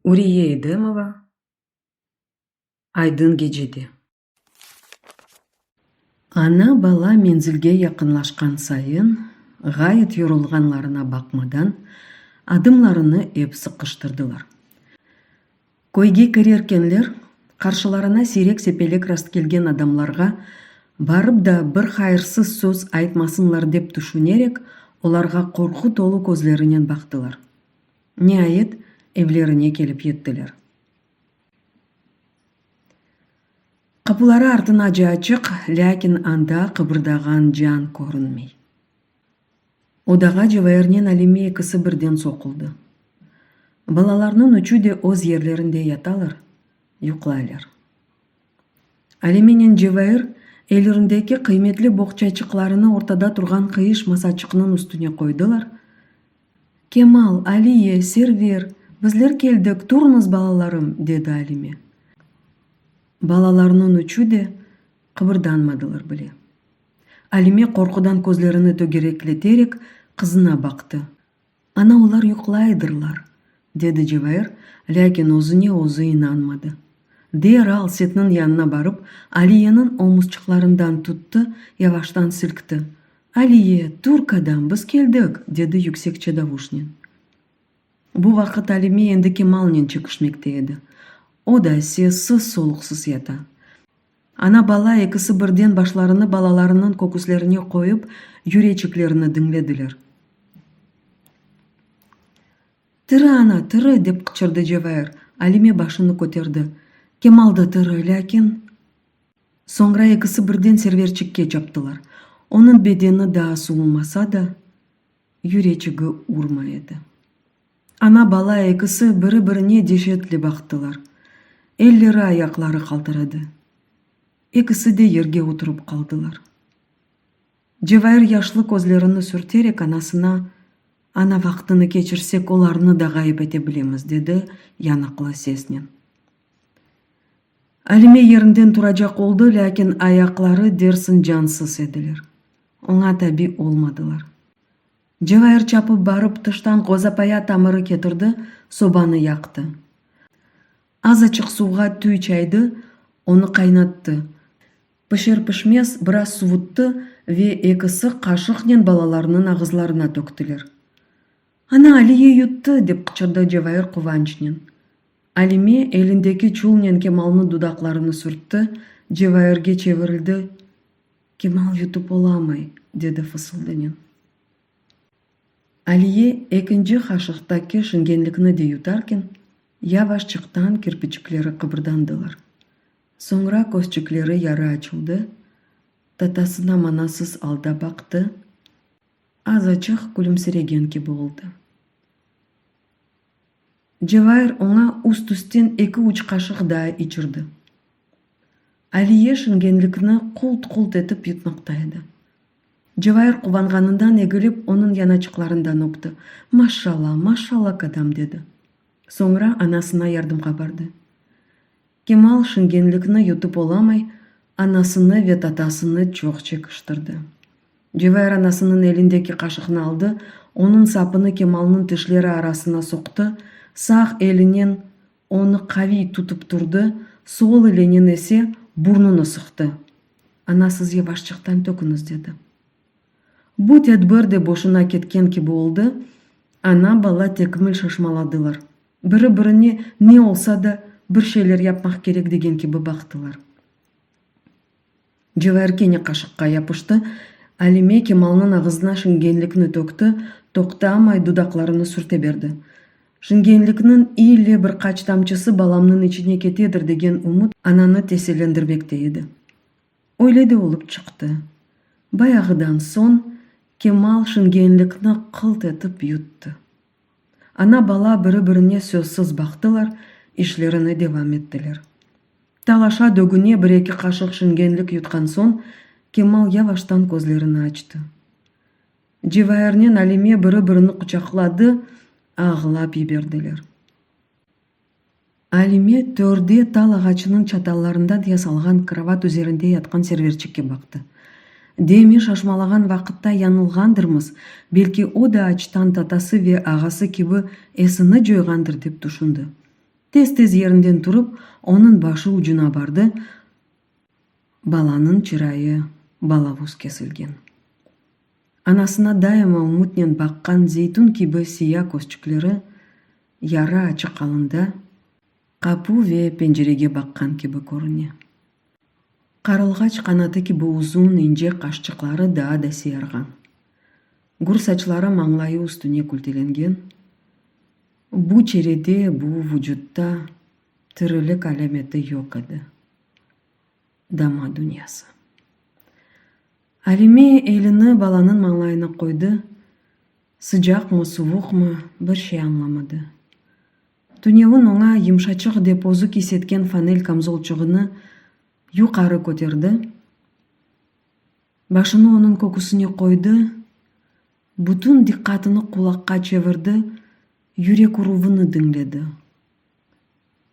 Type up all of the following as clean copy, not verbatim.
Uriye Edemova Aydın gecede. Ana-bala menzilge yaqınlaşqan sayın, ğayet yorulğanlarına baqmadan, adımlarını ep sıqıştırdılar. Köyge kirerkenler, qarşılarına siyrek-sepelek rastkelgen adamlarğa barıp da bir hayırsız söz aytmasınlar dep tüşünerek, olarğa qorqu tolu közlerinen baqtılar. Niayet, evlerine kelip yettiler. Qapıları artınaca açıq, lâkin anda qıbırdağan can körünmey. Odağa Cevairnen Alime ekisi birden soquldı. Balalarnıñ üçü de öz yerlerinde yatalar, yuqlaylar. Alimenen Cevair ellerindeki qıymetli boğçaçıqlarını ortada turğan qıyış masaçıqnıñ üstüne qoydılar, Kemal, Aliye, Server, bizler keldik, turıñız, balalarım, dedi Alime. Balalarnıñ üçü de qıbırdanmadılar bile. Alime qorqudan közlerini tögerekleterek qızına baqtı. Ana, olar yuqlaydırlar, dedi Cevair, lâkin özüne özü inanmadı. Deral setniñ yanına barıp, Aliyeniñ omuzçıqlarından tuttı, yavaştan silkti. Aliye, tur, kadâm, biz keldik, dedi yüksekçe davuşnen. Bu vaqıt Alime endi Kemalnen çekişmekte edi. O da sessiz-soluqsız yata. Ana-bala ekisi birden başlarını balalarınıñ köküslerine qoyıp, yüreçiklerini diñlediler. Tiri, ana, tiri! dep qıçırdı Cevair. Alime başını köterdi. Kemal da tiri, lâkin. Soñra ekisi birden Serverçikke çaptılar. Onıñ bedeni daa suvumasa da, yüreçigi urmay edi. Ana-bala ekisi biri-birine deşetle baqtılar. Elleri-ayaqları qaltıradı. Ekisi de yerge oturıp qaldılar. Cevair yaşlı közlerini sürterek anasına, Ana, vaqtını keçirsek, olarnı da ğayıp ete bilemiz, dedi yanıqlı sesnen. Alime yerinden turacaq oldı, lâkin ayaqları dersin cansız ediler. Oña tabi olmadılar. Cevair çapıp barıp, tıştan qozapaya tamırı ketirdi, sobanı yaqtı. Azaçıq suvğa tüy çaydı, onı qaynattı. Pişer-pişmez biraz suvuttı ve ekisi qaşıqnen balalarnıñ ağızlarına töktiler. Ana, Aliye yuttı! dep qıçırdı Cevair quvançnen. Alime elindeki çulnen Kemalnıñ dudaqlarını sürtti, Cevairge çevirildi, Kemal yutıp olamay, dedi fısıldınen. Aliye ekinci qaşıqtaki şingenlikni de yutarken, yavaşçıqtan kirpiçikleri qıbırdandılar. Soñra közçikleri yarı açıldı, tatasına manasız alda baqtı, azaçıq külümsiregen kibi oldı. Cevair oña üst-üstten eki-üç qaşıq daa içirdi. Aliye şingenlikni qult-qult etip yutmaqta edi. Cevair quvanğanından egilip, onıñ yanaçıqlarından öpti. Maşşalla, maşşalla, kadâm, dedi. Soñra anasına yardımğa bardı. Kemal şingenlikni yutıp olamay, anasını ve tatasını çoq çekiştirdi. Cevair anasınıñ elindeki qaşıqnı aldı, onıñ sapını Kemalnıñ tişleri arasına soqtı, sağ elinen onı qaviy tutıp turdı, sol elinen ise burnunı sıqtı. Ana, siz yavaşçıqtan töküñiz, dedi. Bu tedbir de boşuna ketken kibi oldı, ana-bala tekmil şaşmaladılar. Biri-birine ne olsa da, bir şeyler yapmaq kerek degen kibi baqtılar. Cevair kene qaşıqqa yapıştı, Alime Kemalnıñ ağızına şingenlikni tökti, toqtamay dudaqlarını sürte berdi. Şingenlikniñ ille bir qaç tamçısı balamnıñ içine ketedir degen ümüt ananı tesellendirmekte edi. Öyle de olıp çıqtı. Bayağıdan soñ Kemal şingenlikni qılt etip yuttı. Ana-bala biri-birine sözsiz baqtılar, işlerini devam ettiler. Talaşa-dögüne bir-eki qaşıq şingenlik yutqan soñ, Kemal yavaştan közlerini açtı. Cevairnen Alime biri-birini quçaqladı, ağlap yiberdiler. Alime törde tal ağaçınıñ çatallarından yasalğan krovat üzerinde yatqan Serverçikke baqtı. Demi şaşmalağan vaqıtta yañılğandırmız, belki o da açtan tatası ve ağası kibi esini coyğandır dep tüşündi. Tez-tez yerinden turıp, onıñ başı ucuna bardı, balanıñ çırayı balavuz kesilgen. Anasına daima ümütnen baqqan zeytün kibi siya közçükleri yarı açıq alında qapu ve pencerege baqqan kibi körüne. Qarılğaç qanatı kibi uzun, ince qaşçıqları daa da siyarğan. Gür saçları mañlayı üstüne kültelengen. Bu çerede, bu vucutta tirilik alâmeti yoq edi. Dama dünyası. Alime elini balanıñ mañlayına qoydı, sıcaqmı, suvuqmı, bir şey añlamadı. Tünevin oña yımşaçıq dep özü kiysetken fanel kamzolçığını yuqarı köterdi, başını onıñ köküsine qoydı, bütün diqqatını qulaqqa çevirdi, yürek uruvını diñledi.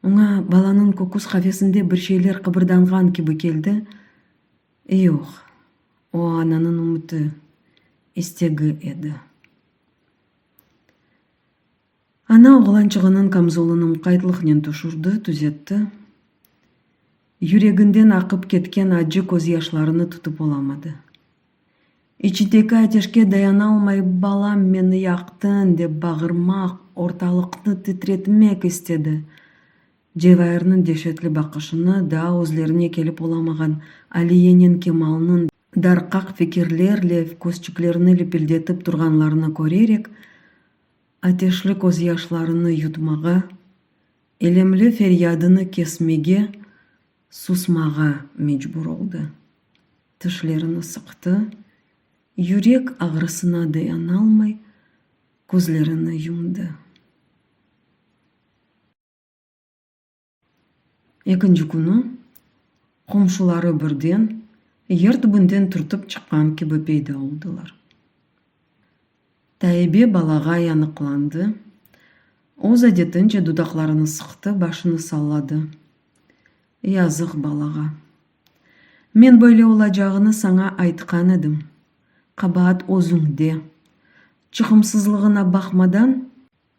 Oña balanıñ köküs qafesinde bir şeyler qıbırdanğan kibi keldi, yoq, o ananıñ ümüti, istegi edi. Ana oğlançığınıñ kamzolını muqaytlıqnen tüşürdi, tüzetti. Yüreginden aqıp ketken accı közyaşlarını tutıp olamadı. İçindeki ateşke dayanalmay balam meni yaqtıñ dep bağırmaq, ortalıqnı titretmek istedi. Cevairniñ deşetli baqışını, daa özlerine kelip olamağan Aliyenen Kemalnıñ darqaq fikirlerle közçüklerini lipildetip turğanlarını körerek, ateşli közyaşlarını yutmağa, elemli feryadını kesmege, susmağa mecbur oldı. Tişlerini sıqtı, yürek ağrısına dayanalmay, közlerini yumdı. Ekinci künü qomşuları birden yer tübünden türtip çıqqan kibi peyda oldılar. Taybe balağa yanıqlandı, öz adetince dudaqlarını sıqtı, başını salladı. Yazıq balağa. Men böyle olacağını saña aytqan edim. Qabaat özüñde. Çıqımsızlığına baqmadan,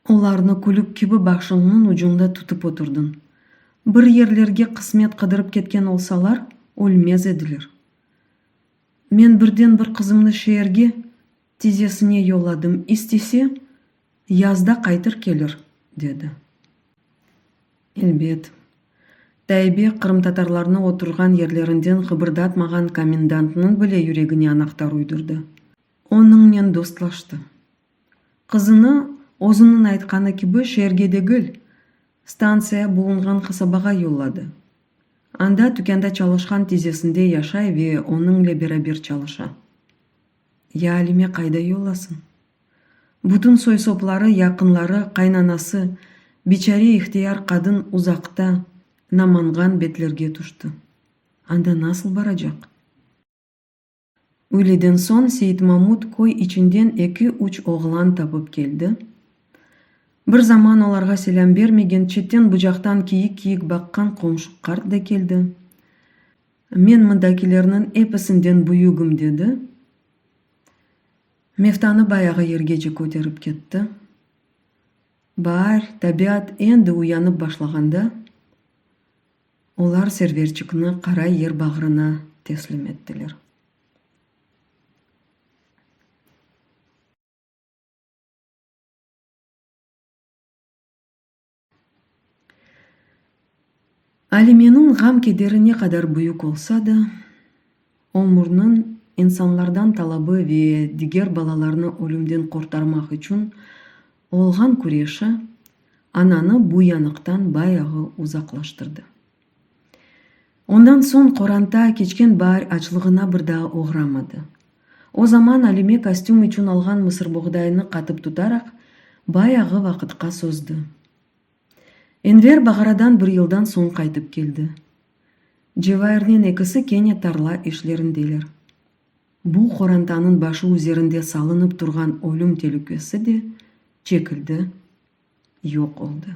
Olarnı külük kibi başıñnıñ ucunda tutıp oturdıñ. Bir yerlerge qısmet qıdırıp ketken olsalar, ölmez ediler. Men birden-bir qızımnı şeerge, tizesine yolladım, istese, yazda qaytır kelir, dedi. Elbet, Taybe qırımtatarlarnı oturğan yerlerinden qıbırdatmağan komendantnıñ bile yüregine anahtar uydurdı. Onıñnen dostlaştı. Qızını, özüniñ aytqanı kibi, şeerge degil, stantsiya bulunğan qasabağa yolladı. Anda tükânda çalışqan tizesinde yaşay ve onıñle beraber çalışa. Ya Alime qayda yollasın? Bütün soy-sopları, yaqınları, qaynanası, biçare ihtiyar qadın uzaqta, Namangan betlerge tüşti. Anda nasıl baracaq? Üyleden soñ Seit-Mamut köy içinden eki-üç oğlan tapıp keldi. Bir zaman olarğa selâm bermegen, çetten-bucaqtan kiyik-kiyik baqqan qomşu qart da keldi. Men mındakilerniñ episinden büyügim, dedi. Meftanı bayağı yergece köterip ketti. Baar, tabiat endi uyanıp başlağanda, Olar Serverçikni qara yer bağrına teslim ettiler. Alimeniñ ğam-kederi ne qadar büyük olsa da, ömürniñ insanlardan talabı ve diger balalarnı ölümden qurtarmaq içün olğan küreşi ananı bu yanıqtan bayağı uzaqlaştırdı. Ondan soñ qoranta keçken baar açlığına bir daa oğramadı. O zaman Alime kostüm içün alğan mısırboğdaynı qatıp tutaraq, bayağı vaqıtqa sozdı. Enver Bağaradan bir yıldan soñ qaytıp keldi. Cevairnen ekisi kene tarla işlerindeler. Bu qorantanıñ başı üzerinde salınıp turğan ölüm telükesi de çekildi, yoq oldı.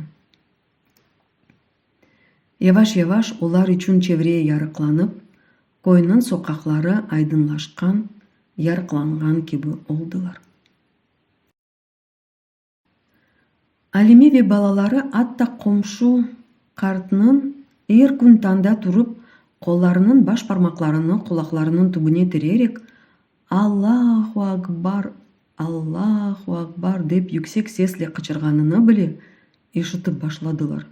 Yavaş-yavaş olar içün çevre yarıqlanıp, köyniñ soqaqları aydınlaşqan, yarıqlanğan kibi oldılar. Alime ve balaları atta qomşu qartnıñ er kün tañda turıp, qollarınıñ baş parmaqlarını qulaqlarınıñ tübüne tirerek, Allahu akbar, Allahu akbar dep yüksek sesle qıçırğanını bile işitip başladılar.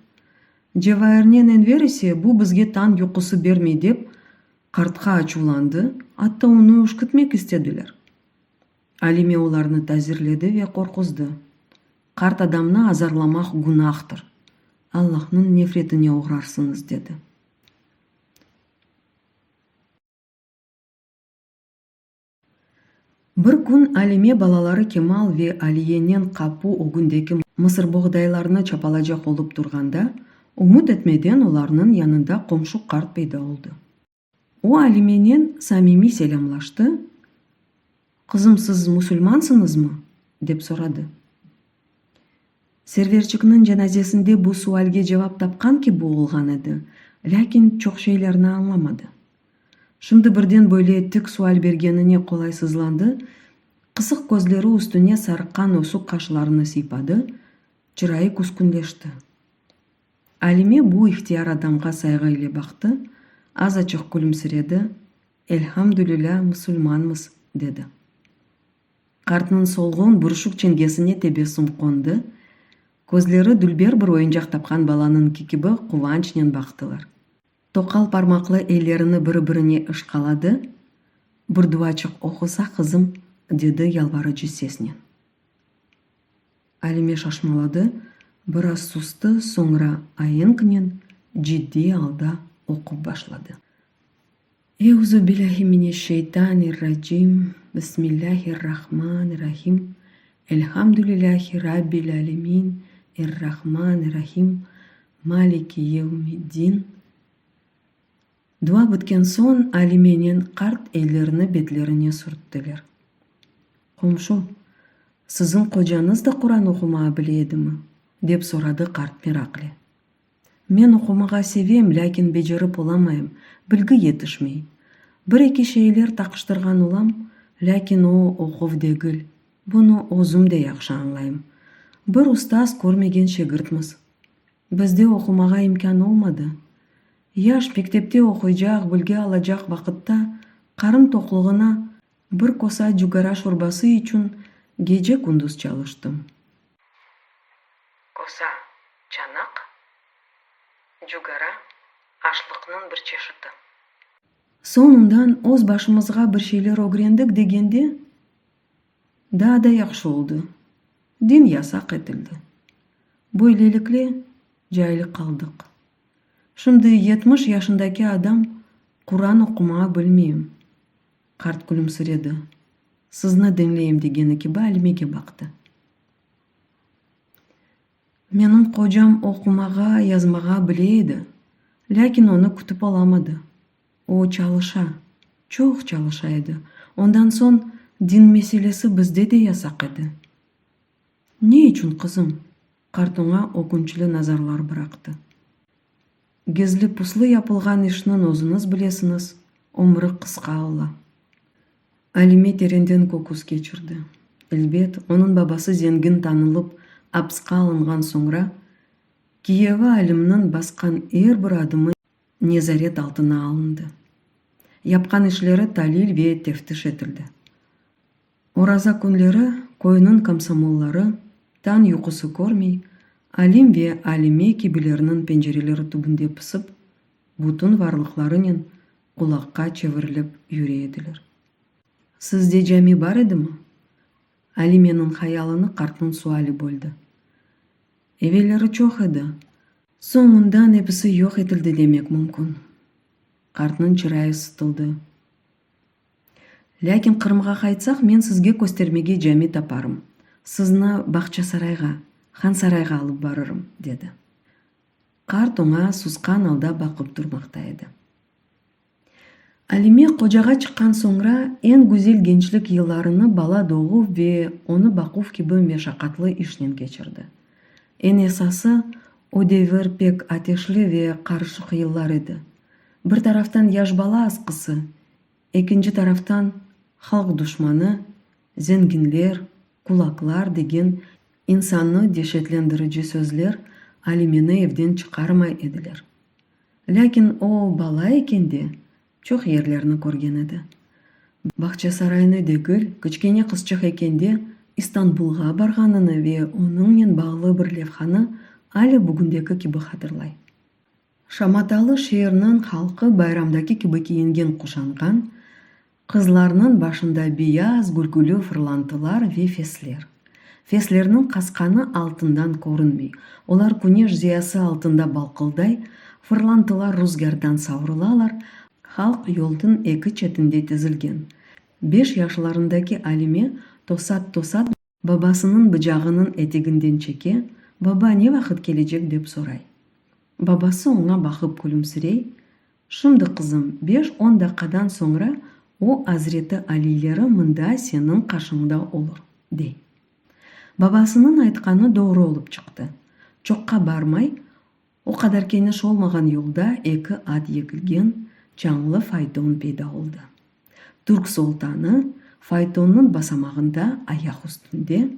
Cevairnen Enver ise bu bizge tañ yuqusı bermey dep, qartqa açuvlandı, atta onı üşkütmek istediler. Alime olarnı tazirledi ve qorquzdı, Qart adamnı azarlamaq günahtır, Allahnıñ nefretine oğrarsıñız, dedi. Bir kün Alime balaları Kemal ve Aliyenen qapu ögündeki mısırboğdaylarnı çapalacaq olıp turğanda, ümüt etmeden olarnıñ yanında qomşu qart peyda oldı. O Alimenen samimiy selâmlaştı, Qızım, siz musulmansıñızmı? dep soradı. Serverçikniñ cenazesinde bu sualge cevap tapqan kibi olğan edi, lâkin çoq şeylerni añlamadı. Şimdi birden böyle tik sual bergenine qolaysızlandı, qısıq közleri üstüne sarıqqan ösük qaşlarını sıypadı, çırayı küskünleşti. Alime bu ihtiyar adamğa sayğı ile baqtı, azaçıq külümsiredi, Elhamdülilâ, musulmanmız, dedi. Qartnıñ solğun, bürüşük çengesine tebessüm qondı, közleri dülber bir oyuncaq tapqan balanıñki kibi quvançnen baqtılar. Toqal parmaqlı ellerini biri-birine ışqaladı, Bir duaçıq oqusa, qızım, dedi yalvarıcı sesnen. Alime şaşmaladı, biraz sustı, soñra aenknen, ciddiy alda oqup başladı. Euzu billâhi mineşşeytanirracim, Bismillâhirrahmanirrahim, Elhamdülillâhi rabbil âlemin, Errahmanirrahim, Maliki yevmiddin. Dua bitken soñ Alimenen qart ellerini betlerine sürttiler. Qomşu, siziñ qocañız da Quran oqumağa bile edimi? dep soradı qart meraqle. Men oqumağa sevem, lâkin becerip olamayım, bilgi yetişmey. Bir-eki şeyler taqıştırğan olam, lâkin o, oquv degil. Bunı özüm de yahşı añlayım. Bir ustaz körmegen şegirtmiz. Bizde oqumağa imkân olmadı. Yaş, mektepte oquycaq, bilgi alacaq vaqıtta qarın toqluğına bir kosa cugara şorbası içün gece-kündüz çalıştım. Kosa, çanaq, cugara, aşlıqnıñ bir çeşiti. Soñundan öz başımızğa bir şeyler ögrendik degende, daa da yahşı oldı, din yasaq etildi. Böylelikle, cail qaldıq. Şimdi 70 yaşındaki adam, Quran oqumağa bilmeyim. Qart külümsiredi. Sizni diñleyim degeni kibi Alimege baqtı. Menim qocam oqumağa, yazmağa bile edi, lâkin onı kütip olamadı. O çalışa, çoq çalışa edi. Ondan soñ din meselesi bizde de yasaq edi. Ne içün, qızım? Qart oña ökünçli nazarlar bıraqtı. Gizli-puslı yapılğan işniñ özüñiz bilesiñiz, ömrü qısqa ola. Alime terenden köküs keçirdi. Elbet, onıñ babası zengin tanılıp, apsqa alınğan soñra, kiyevi Alimniñ basqan er bir adımı nezaret altına alındı. Yapqan işleri talil ve teftiş etildi. Oraza künleri köyniñ komsomolları, tañ yuqusı körmey, Alim ve Alime kibilerniñ pencereleri tübünde pısıp, bütün varlıqlarınen qulaqqa çevirilip yüre ediler. Sizde cami bar edimi? Alimeniñ hayalını qartnıñ suali böldi. Evelleri çoq edi, soñundan episi yoq etildi demek mümkün. Qartnıñ çırayı sıtıldı. Lâkin Qırımğa qaytsaq, men sizge köstermege cami taparım, sizni Bağçasarayğa, Hansarayğa alıp barırım, dedi. Qart oña susqan alda baqıp turmaqta edi. Alime qocağa çıqqan soñra eñ güzel gençlik yıllarını bala doğuv ve onı baquv kibi meşaqatlı işnen keçirdi. Eñ esası, o devir pek ateşli ve qarışıq yıllar edi. Bir taraftan yaş bala asqısı, ekinci taraftan halq duşmanı, zenginler, kulaklar degen. İnsannı deşetlendirici sözler Alimeni evden çıqarmay ediler. Lâkin o, bala ekende, çoq yerlerni körgen edi. Bağçasaraynı degil, kiçkene qızçıq ekende İstanbulğa barğanını ve onıñnen bağlı bir levhanı alâ bugündeki kibi hatırlay. Şamatalı şeerniñ halqı bayramdaki kibi kiyingen-quşanğan, qızlarnıñ başında beyaz gülgüli fırlantılar ve fesler. Feslerniñ qasqanı altından körünmey, olar küneş ziyası altında balqılday, fırlantılar ruzgârdan savrulalar, halq yoldıñ eki çetinde tizilgen. Beş yaşlarındaki Alime tosat-tosat Babasınıñ bıcağınıñ eteginden çeke, Baba ne vaqıt kelecek dep soray. Babası oña baqıp külümsirey, Şimdi, qızım, beş-on daqqadan soñra o azreti aliyleri mında seniñ qarşıñda olur, dey. Babasınıñ aytqanı doğru olıp çıqtı. Çoqqa barmay, O qadar keniş olmağan yolda eki at yekilgen çañlı fayton peyda oldı. Türk sultanı faytonnıñ basamağında ayaq üstünde,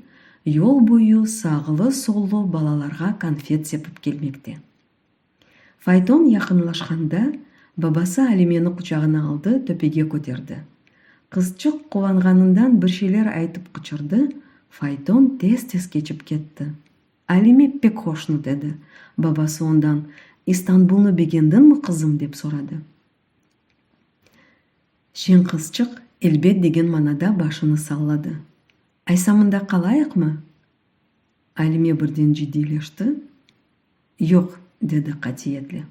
yol boyu sağlı-sollu balalarğa konfet sepip kelmekte. Fayton yaqınlaşqanda, babası Alimeni quçağına aldı, töpege köterdi. Qızçıq quvanğanından bir şeyler aytıp qıçırdı, fayton tez-tez keçip ketti. Alime pek hoşnut edi. Babası ondan, İstanbulnı begendiñmi, qızım, dep soradı. Şeñ qızçıq elbet degen manada başını salladı. Aysa mında qalayıqmı? Alime birden ciddiyleşti. Yoq, dedi qatiyetle.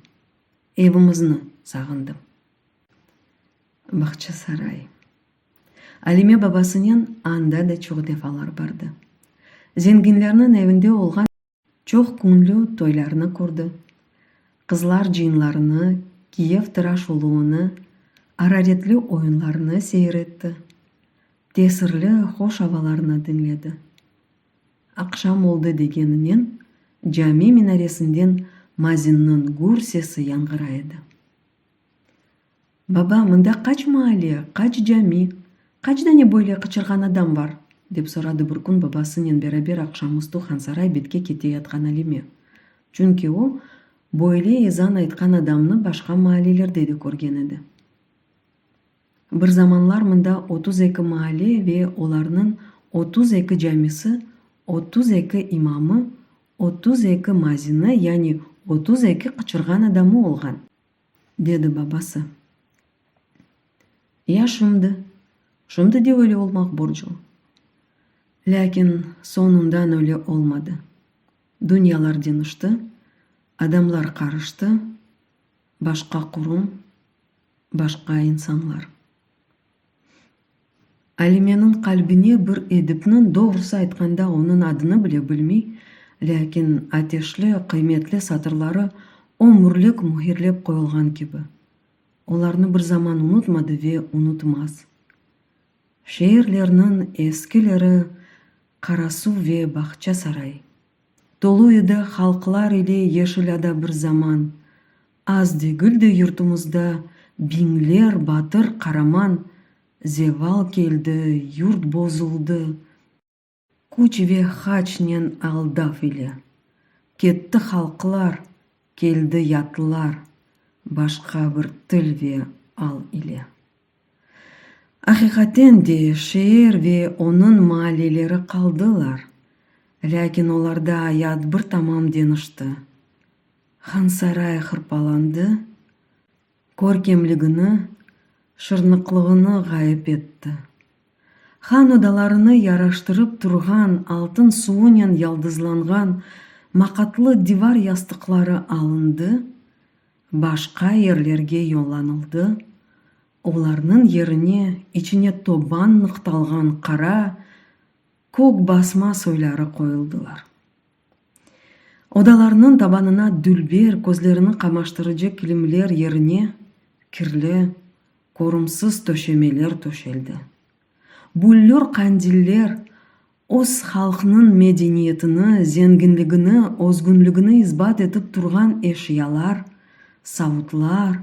Evimizni sağındım. Bağçasaray. Alime babasınen anda da çoq defalar bardı. Zenginlerniñ evinde olğan çoq künlü toylarnı kördi. Qızlar cıyınlarını, kiyev tıraş oluvını, araretli oyunlarnı seyir etti. Tesirli hoş avalarnı diñledi. Aqşam oldı degeninen, cami minaresinden mazinniñ gür sesi yañğıray edi. Baba, mında qaç maale, qaç cami, qaç dane böyle qıçırğan adam bar? dep soradı bir kün babasınen beraber aqşamüstü Hansaray betke keteyatqan Alime. Çünki o, böyle ezan aytqan adamnı başqa maalelerde de körgen edi. Bir zamanlar mında 32 maale ve olarnıñ 32 camisi, 32 imamı, 32 mazini, yani 32 qıçırğan adamı olğan. Dedi babası. Ya şimdi? Şimdi de öyle olmaq borclu. Lâkin soñundan öyle olmadı. Dünyalar deñişti, adamlar qarıştı, başqa qurum, başqa insanlar. Alimeniñ qalbine bir edipniñ, doğrusı aytqanda onıñ adını bile bilmey, lâkin ateşli, qıymetli satırları ömürlik mühirlep qoyulğan kibi. Olarnı bir zaman unutmadı ve unutmaz. Şeerlerniñ eskileri Qarasuv ve Bağçasaray. Tolu edi halqlar ile Yeşil ada bir zaman. Az degil de yurtumızda biñler batır qaraman Zeval keldi, yurt bozuldı, küç ve haçnen aldav ile. Ketti halqlar, keldi yatlar, başqa bir til ve al ile. Aqiqaten de, şeer ve onıñ maaleleri qaldılar, lâkin olarda ayat bir tamam deñişti. Hansaray hırpalandı, körkemligini, şırnıqlığını ğayıp etti. Han odalarını yaraştırıp turğan altın suvunen yaldızlanğan maqatlı divar yastıqları alındı, başqa yerlerge yollanıldı, olarnıñ yerine içine toban nıqtalğan qara, kök basma soyları qoyuldılar. Odalarnıñ tabanına dülber, közlerini qamaştırıcı kilimler yerine kirli, körümsiz töşemeler töşeldi. Büllür qandiller öz halqnıñ medeniyetini, zenginligini, özgünligini isbat etip turğan eşyalar, savutlar,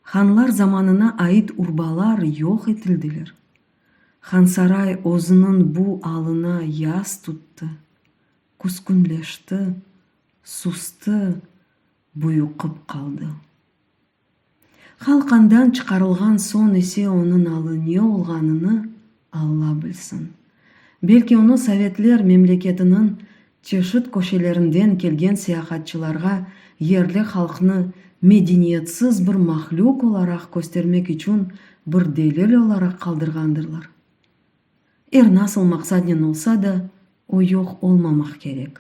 hanlar zamanına ait urbalar yoq etildiler. Hansaray özüniñ bu alına yas tuttı. Küskünleşti, sustı, buyuqıp qaldı. Halq andan çıqarılğan soñ ise onıñ alı ne olğanını Alla bilsin. Belki onı sovetler memleketiniñ çeşit köşelerinden kelgen seyahatçılarğa yerli halqnı medeniyetsiz bir mahlüq olaraq köstermek içün bir delil olaraq qaldırğandırlar. Er nasıl maqsadnen olsa da, o yoq olmamaq kerek.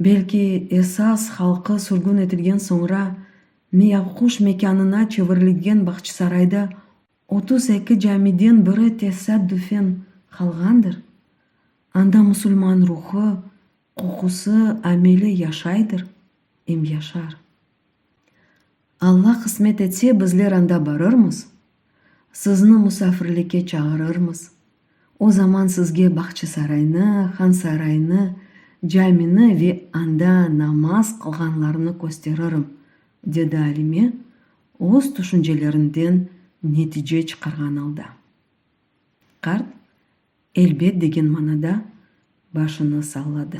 Belki, esas halqı sürgün etilgen soñra Miyavquş mekânına çevirilgen Bağçasarayda 32 camiden biri tesaddufen qalğandır? Anda musulman ruhı, qoqusı, ameli yaşaydır, em yaşar. Alla qısmet etse, bizler anda barırmız, sizni musafirlikke çağırırmız. O zaman sizge Bağçasaraynı, Hansaraynı, camini ve anda namaz qılğanlarnı kösteririm, dedi Alime, öz tüşüncelerinden netice çıqarğan alda. Qart, elbet degen manada başını salladı.